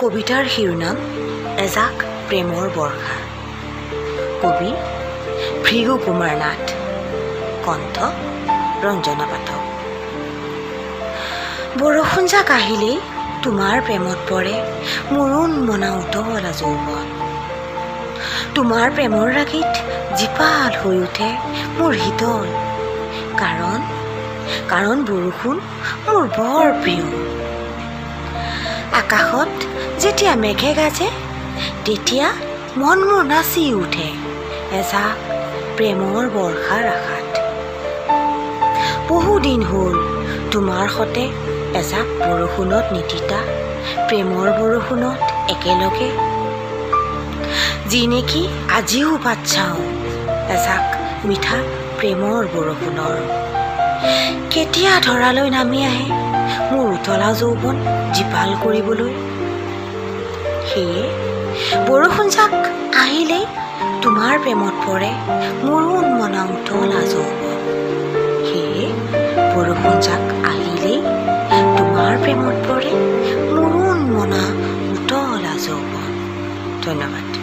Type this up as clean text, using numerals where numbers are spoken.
কবিতাৰ শিৰোনাম এজাক প্ৰেমৰ বৰ্ষা। কবি ভৃগু কুমাৰ নাথ, কণ্ঠ ৰঞ্জনা পাঠক। বৰষুণজাক আহিলেই তোমাৰ প্ৰেমত পৰে মোৰ উন্মনা উতলা যৌৱন। তোমাৰ প্ৰেমৰ ৰাগীত জীপাল হৈ উঠে মোৰ হৃদয়, কাৰণ বৰষুণ মোৰ বৰ প্ৰিয়। আকাশত যেতিয়া মেঘে গাজে তেতিয়া মন মোৰ নাচি উঠে এজাক প্ৰেমৰ বৰ্ষাৰ আশাত। বহুদিন হ'ল তোমাৰ সতে এজাক বৰষুণত নিতিতা, প্ৰেমৰ বৰষুণত একেলগে, যি নেকি আজিও বাট চাওঁ এজাক মিঠা প্ৰেমৰ বৰষুণৰ। কেতিয়া ধৰালৈ নামি আহে মোৰ উতলা যৌৱন জীপাল কৰিবলৈ। সেয়ে বৰষুণজাক আহিলেই তোমাৰ প্ৰেমত পৰে মোৰ উন্মনা উতলা যৌৱন। সেয়ে বৰষুণজাক আহিলেই তোমাৰ প্ৰেমত পৰে মোৰ উন্মনা উতলা যৌৱন। ধন্যবাদ।